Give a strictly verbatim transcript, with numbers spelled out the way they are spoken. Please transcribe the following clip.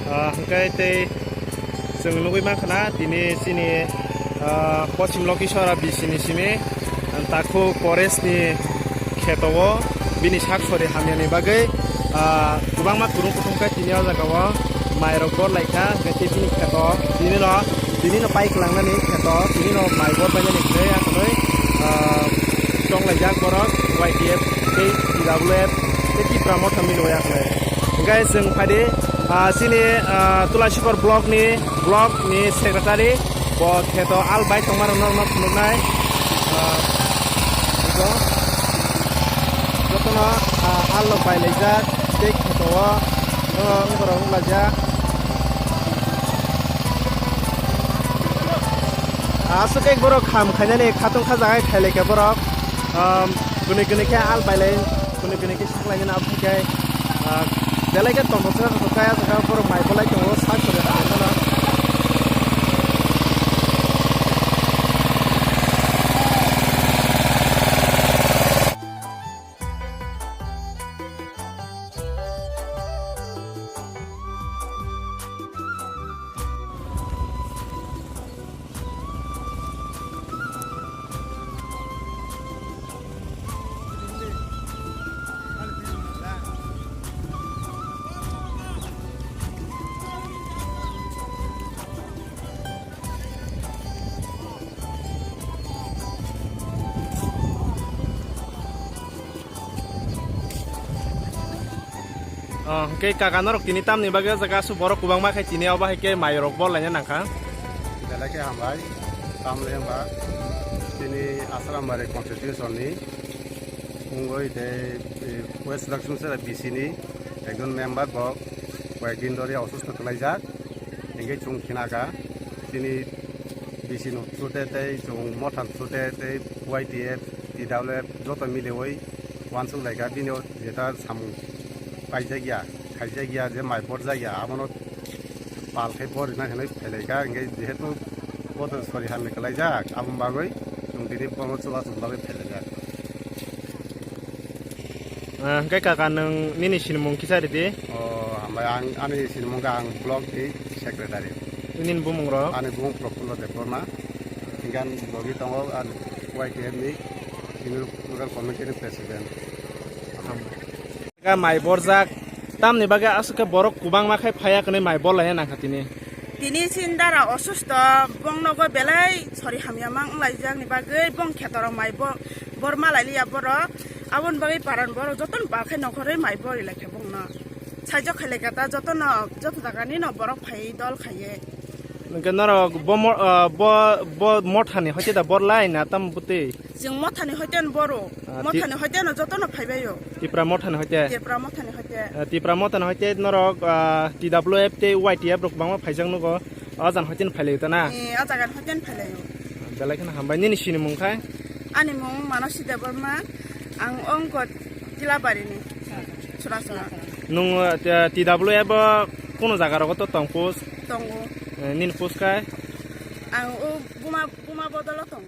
Ah, hwnkhe tei chwng nugwi mankha na tini chini, ah, Poschim Lokhisora B C ni simi, ah, Takhuk Forest ni kheto o bini sak sori hamyani bagwi, ah, kwbangma kwrwng kuthum khe tini o jaga o mairok bor lai kha, hwnkhe tei bini kheto tini no, tini no pai kwlangnani kheto tini no mai bor painani hwnkhe akhonwi, ah, chong laijak borok Y T F tei T W F tei Tipra Motha milwi akhonwi. Hwnkhe chwng phaidi, ah, chini, ah, Tulashikor block ni, block ni secretary, bo kheto al bai tongma rok norokno phunuknai. Ah, iko jotono, ah, al rok bai laijak tei kheto o, o, borok wng laijak. Aswk khe borok kham khainani khatung kha jagai khailai khe borok, um, kwnwi kwnwi khe al bailai, kwnwi kwnwi khe saklainani abo khe, uh, belai khe tongthok se tongthok khe aswk khe borok mai bolai tongo sak sori khainani. Oh, hwnkhe kaka norok tini tamni bagwi o jaga aswk borok kwbangma khe tini obo hai khe mairok bor laina nangkha. Belai khe hambai, tamle hwnba tini Asrambari constitution ni wngwi tei, eh, West Laksumsera B C ni ekjon member bo koyek din dhori osusto kwlaijak. Hingke chwng khinaka, chini B C ni through te tei chwng Motha ni through te tei Y T F, T W F joto miliwi uansuk laika, bini o jeta samung paijak ya, khaijak ya, je mai borjak ya, abono pal khe borina hinwi phailaika, hingke jehetu bothor sori hamya kwlaijak, aboni bagwi chwng tini bono chubachu bagwi phailaijak. Ah, hwnkhe kaka, nwng nini sinimung kisa ridi? O, hambai, ang, ani sinimung khe ang block ni secretary. Nini bumung rok? Ani bumung Prafulla Debbarma. Hingke ang logi tongo, ang Y T F ni senior local committee ni president. Ka mai borjak, tamni bagwi aswk khe borok kwbangma khai phaiya kwnwi mai bor laina nangkha tini. Tini chini dara osusto, bongnogo belai sori hamya mang wnglaijak ni bagwi bong khetorok mai bo-, bor malai liya borok. Aboni bagwi paran borok jotono ba khai nongkhorwi mai bori lai kha bongno. Saijak khai lai kha ta jotono, joto jaga ni no borok phai dol khaiye. Hwnkhe norok bo mo-, ah, bo, bo Mothani hoite da bor lai na tam bwtwi? Chwng Mothani hoite no boro. Ah, ti- Mothani hoite no jotono phaibaio. Tipra Mothani hoite? Tipra Mothani hoite. Ah, Tipra Mothani hoite norok, ah, T W F tei Y T F rok bangma phaijak nugo. O jaga hoite no phailaio ta na? Eh, o jaga hoite no phailaio. Belai kheno hambai. Nini sinimung khai? Ani mung Manosi Debbarma. Ang ongko Tilabari ni. Churachora. Nung, ah, T W F o kuno jaga rogo to tong post? Tongo. Eh, nini post khai? Ang o Buma, Buma Bodolo tongo.